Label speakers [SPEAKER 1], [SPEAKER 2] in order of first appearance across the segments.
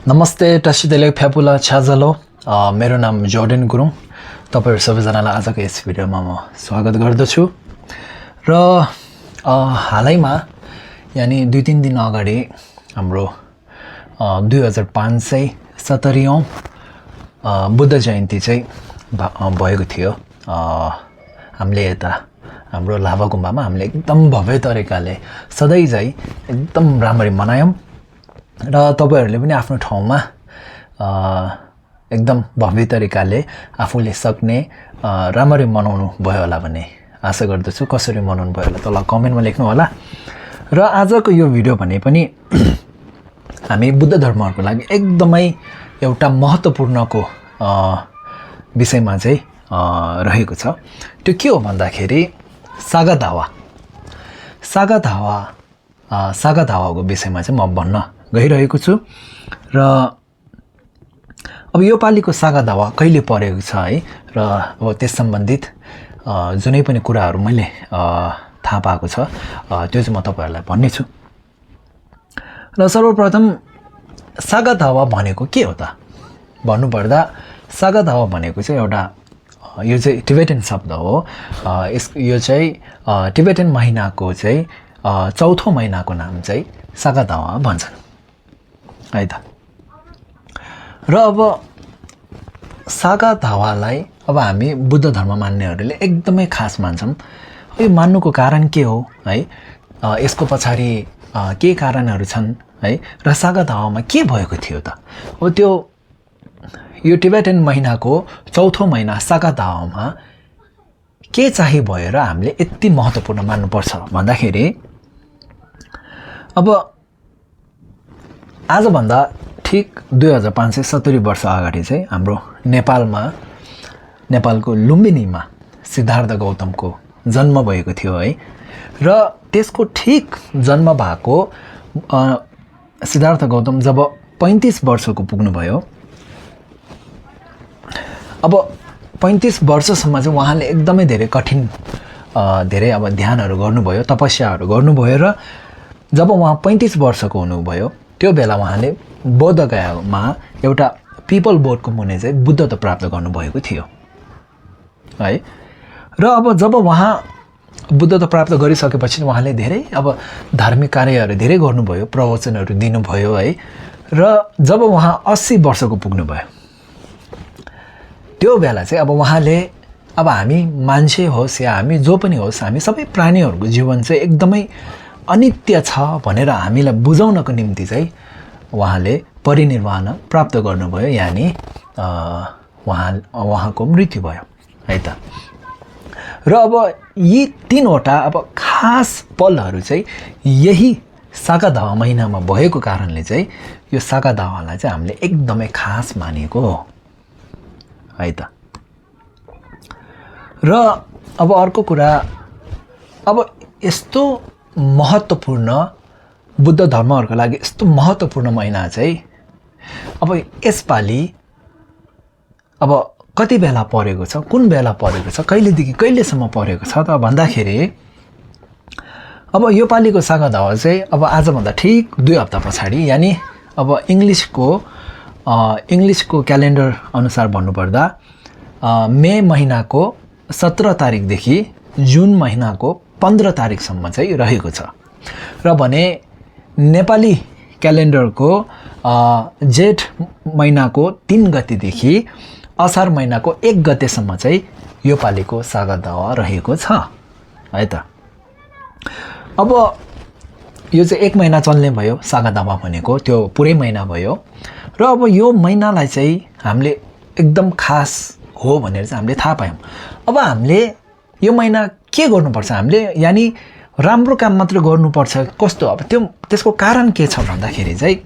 [SPEAKER 1] नमस्ते टसिदेले फ्यापुला छ्याजलो मेरो नाम जोर्डेन गुरुङ तपाईहरु सबैजनालाई आजको यस भिडियोमा म स्वागत गर्दछु र हालैमा यानी 2-3 दिन अगाडि हाम्रो 2570 औं बुद्ध जयन्ती चाहिँ भएको थियो हामीले यता हाम्रो लाभा गुम्बामा हामीले एकदम भव्य तरिकाले सधैं चाहिँ एकदम राम्ररी मनायौं र तपाईहरुले पनि आफ्नो ठाउँमा एकदम भव्य तरिकाले आफूले सक्ने राम्ररी मनाउनु भयो होला भन्ने आशा गर्दछु। कसरी मनाउनु भयो होला तल कमेन्टमा लेख्नु होला। र आजको यो भिडियो भने पनि हामी बुद्ध धर्महरुको लागि एकदमै एउटा महत्त्वपूर्णको विषयमा चाहिँ रहेको छ। त्यो के हो भन्दाखेरि सागा दावाको विषयमा चाहिँ म भन्न गइरहेको छु। र अब यो पालिको सागा दावा कहिले परेको छ है र अब त्यस सम्बन्धित जुनै पनि कुराहरु मैले थाहा पाएको छ त्यो चाहिँ म तपाईहरुलाई भन्ने छु। र सर्वप्रथम सागा दावा भनेको के हो त भन्नुपर्दा सागा दावा भनेको चाहिँ एउटा यो चाहिँ टिबेटन शब्द हो। यो चाहिँ टिबेटन महिनाको चाहिँ चौथो महिनाको नाम चाहिँ सागा दावा भन्छन् है त। र अब सागा दावालाई अब हामी बुद्ध धर्म मान्नेहरूले एकदमै खास मान्छौं। यो मान्नुको कारण के हो है, यसको पछाडी के कारणहरु छन् है र सागा दावामा के भएको थियो त। अब त्यो यो टिबेटन महिनाको चौथो महिना सागा दावामा के चाहिँ भयो र हामीले यति महत्त्वपूर्ण मान्नुपर्छ भन्दाखेरि अब आज भन्दा ठीक 2570 वर्ष अगाडि चाहिँ हाम्रो नेपालको लुम्बिनीमा सिद्धार्थ गौतमको जन्म भएको थियो है। र त्यसको ठीक जन्म भएको सिद्धार्थ गौतम जब 35 वर्षको पुग्नुभयो, अब 35 वर्षसम्म चाहिँ उहाँले एकदमै धेरै कठिन धेरै अब ध्यानहरु गर्नुभयो, तपस्याहरु गर्नुभयो। र जब उहाँ 35 वर्षको हुनुभयो त्यो बेला उहाँले बोधगयामा एउटा पिपल बोटको मुनि चाहिँ बुद्धत्व प्राप्त गर्नुभएको थियो है। र अब जब उहाँ बुद्धत्व प्राप्त गरिसकेपछि उहाँले धेरै अब धार्मिक कार्यहरु धेरै गर्नुभयो, प्रवचनहरु दिनुभयो है। र जब उहाँ 80 वर्षको पुग्नुभयो त्यो बेला चाहिँ अब उहाँले अब हामी मान्छे होस् या हामी जो पनि होस्, हामी सबै प्राणीहरुको जीवन चाहिँ एकदमै अनित्य छ भनेर हामीलाई बुझाउनको निम्ति चाहिँ उहाँले परिनिर्वाण प्राप्त गर्नुभयो, यानी उहाँको मृत्यु भयो है त। र अब यी तीनवटा अब खास पलहरु चाहिँ यही सागा दावा महिनामा भएको कारणले चाहिँ यो सागा दावालाई चाहिँ हामीले एकदमै खास मानेको हो है त। र अब अर्को कुरा, अब यस्तो महत्त्वपूर्ण बुद्ध धर्महरुको लागि यस्तो महत्त्वपूर्ण महिना चाहिँ अब यसपालि अब कति बेला परेको छ, कुन बेला परेको छ, कहिलेदेखि कहिलेसम्म परेको छ त भन्दाखेरि अब यो पालिको सागा दावा चाहिँ अब आज भन्दा ठीक 2 हप्ता पछाडी, यानी अब इंग्लिशको क्यालेन्डर अनुसार भन्नुपर्दा मे महिनाको 17 तारिखदेखि जुन महिनाको 15 तारिखसम्म चाहिँ रहेको छ। र भने नेपाली क्यालेन्डरको जेठ महिनाको 3 गतेदेखि असार महिनाको 1 गतेसम्म चाहिँ यो पालिको सागा दावा रहेको छ है त। अब यो चाहिँ 1 महिना चल्ने भयो सागा दावा भनेको, त्यो पुरै महिना भयो। र अब यो महिनालाई चाहिँ हामीले एकदम खास हो भनेर चाहिँ हामीले थाहा पायौं। अब हामीले यो महिना के गर्नुपर्छ, हामीले यानी राम्रो काम मात्र गर्नुपर्छ कस्तो, अब त्यसको कारण के छ भन्दाखेरि चाहिँ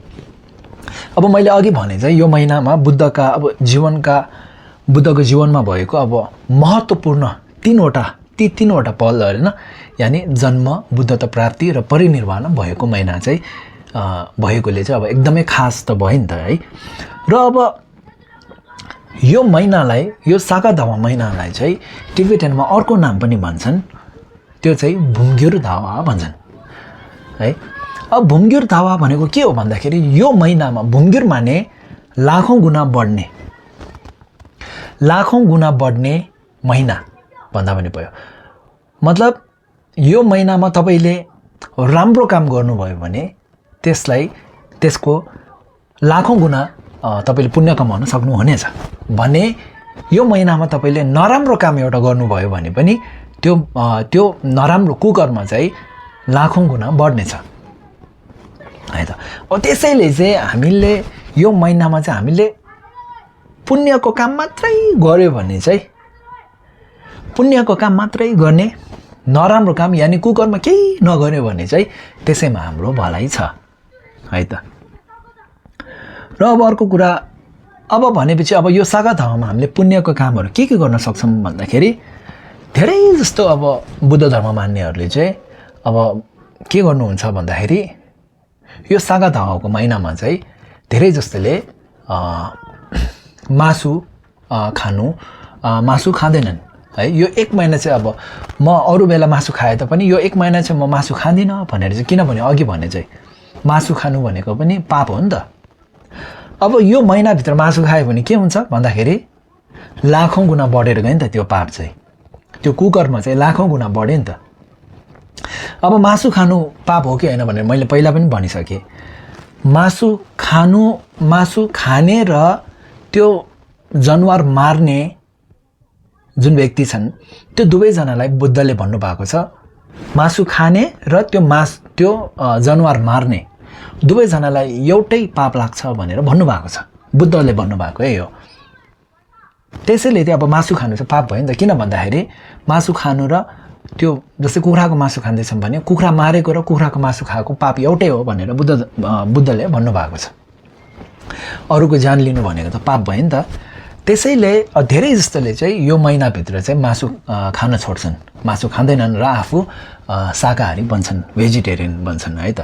[SPEAKER 1] अब मैले अघि भने चाहिँ यो महिनामा बुद्धको जीवनमा भएको अब महत्त्वपूर्ण तीनवटा पल हैन, यानी जन्म, बुद्धत्व प्राप्ति र परिनिर्वाण भएको महिना चाहिँ भएकोले चाहिँ अब एकदमै खास त भयो नि त है। र अब यो महिनालाई, यो सागा दावा महिनालाई चाहिँ टिबेटनमा अर्को नाम पनि भन्छन्, त्यो चाहिँ भुङ्ग्युर दावा भन्छन् है। अब भुमगिर दावा भनेको के हो भन्दाखेरि यो महिनामा भुमगिर माने लाखौँ गुणा बढ्ने महिना भन्दा पनि भयो। मतलब यो महिनामा तपाईले राम्रो काम गर्नुभयो भने त्यसको लाखौँ गुणा तपाईले पुण्य कमाउन सक्नुहुनेछ भने यो महिनामा तपाईले नराम्रो काम एउटा गर्नुभयो भने पनि त्यो नराम्रो कुकर्म चाहिँ लाखौँ गुणा बढ्नेछ है त। अब त्यसैले चाहिँ हामीले यो महिनामा चाहिँ हामीले पुण्यको काम मात्रै गर्यो भने चाहिँ पुण्यको काम मात्रै गर्ने, नराम्रो काम यानि कुकर्म केही नगर्यो भने चाहिँ त्यसैमा हाम्रो भलाइ छ है त। र अब अर्को कुरा अब भनेपछि अब यो सागा दावामा हामीले पुण्यको कामहरू के गर्न सक्छौँ भन्दाखेरि धेरै जस्तो अब बुद्ध धर्म मान्नेहरूले चाहिँ अब के गर्नुहुन्छ भन्दाखेरि यो सागा दावाको महिनामा चाहिँ धेरै जस्तोले मासु खाँदैनन् है। यो 1 महिना चाहिँ अब म अरू बेला मासु खाए तापनि यो 1 महिना चाहिँ म मासु खाँदिनँ भनेर चाहिँ, किनभने अघि भने चाहिँ मासु खानु भनेको पनि पाप हो नि त। अब यो महिनाभित्र मासु खायो भने के हुन्छ भन्दाखेरि लाखौँ गुणा बढेर गयो नि त त्यो पाप चाहिँ, त्यो कुकर्म चाहिँ लाखौँ गुणा बढ्यो नि त। अब मासु खानु पाप हो कि होइन भनेर मैले पहिला पनि भनिसकेँ। मासु खाने र त्यो जनावर मार्ने जुन व्यक्ति छन् त्यो दुवैजनालाई बुद्धले भन्नुभएको छ। मासु खाने र त्यो जनावर मार्ने दुवैजनालाई एउटै पाप लाग्छ भनेर भन्नुभएको छ, बुद्धले भन्नुभएको हो। त्यसैले चाहिँ अब मासु खानु चाहिँ पाप भयो नि त। किन भन्दाखेरि मासु खानु र त्यो जस्तै कुखुराको मासु खाँदैछौँ भने कुखुरा मारेको र कुखुराको मासु खाएको पाप एउटै हो भनेर बुद्धले भन्नुभएको छ। अरूको ज्यान लिनु भनेको त पाप भयो नि त। त्यसैले धेरै जस्तोले चाहिँ यो महिनाभित्र चाहिँ मासु खान छोड्छन्, मासु खाँदैनन् र आफू शाकाहारी बन्छन्, भेजिटेरियन बन्छन् है त।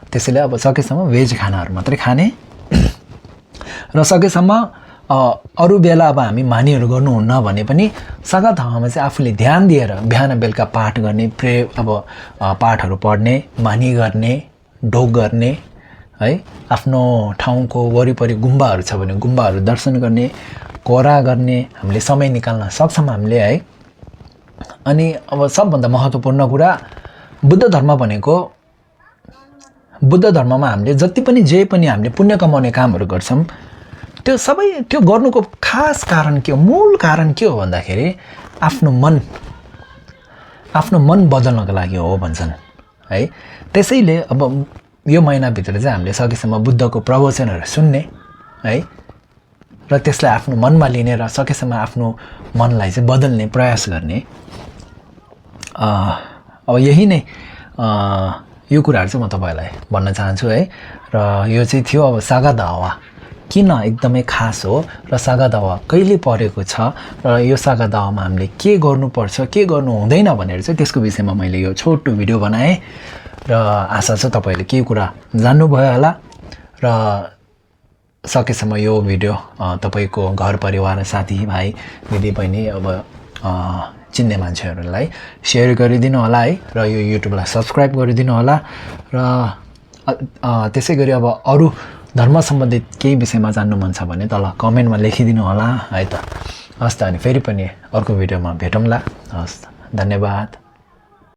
[SPEAKER 1] त्यसैले अब सकेसम्म भेज खानाहरू मात्रै खाने र सकेसम्म अरू बेला अब हामी मानीहरू गर्नुहुन्न भने पनि सागा दावामा चाहिँ आफूले ध्यान दिएर बिहान बेलुका पाठ गर्ने, पाठहरू पढ्ने, मानी गर्ने, ढोग गर्ने है। आफ्नो ठाउँको वरिपरि गुम्बाहरू छ भने गुम्बाहरू दर्शन गर्ने, कोरा गर्ने हामीले समय निकाल्न सक्छौँ हामीले है। अनि अब सबभन्दा महत्त्वपूर्ण कुरा बुद्ध धर्ममा हामीले जति पनि हामीले पुण्य कमाउने कामहरू गर्छौँ त्यो गर्नुको खास कारण के हो, मूल कारण के हो भन्दाखेरि आफ्नो मन बदल्नको लागि हो भन्छन् है। त्यसैले अब यो महिनाभित्र चाहिँ हामीले सकेसम्म बुद्धको प्रवचनहरू सुन्ने है र त्यसलाई आफ्नो मनमा लिने र सकेसम्म आफ्नो मनलाई चाहिँ बदल्ने प्रयास गर्ने। अब यही नै यो कुराहरू चाहिँ म तपाईँलाई भन्न चाहन्छु है। र यो चाहिँ थियो अब सागा दावा किन एकदमै खास हो र सागा दावा कहिले परेको छ र यो सागा दावामा हामीले के गर्नुपर्छ के गर्नु हुँदैन भनेर चाहिँ त्यसको विषयमा मैले यो छोटो भिडियो बनाएँ र आशा छ तपाईँले केही कुरा जान्नुभयो होला र सकेसम्म यो भिडियो तपाईँको घर परिवार साथीभाइ दिदीबहिनी अब चिन्ने मान्छेहरूलाई सेयर गरिदिनु होला है र यो युट्युबलाई सब्सक्राइब गरिदिनु होला र त्यसै गरी अब अरू धर्म सम्बन्धित केही विषयमा जान्नु मन छ भने तल कमेन्टमा लेखिदिनु होला है त। हस् त अनि फेरि पनि अर्को भिडियोमा भेटौँला। हस्, धन्यवाद।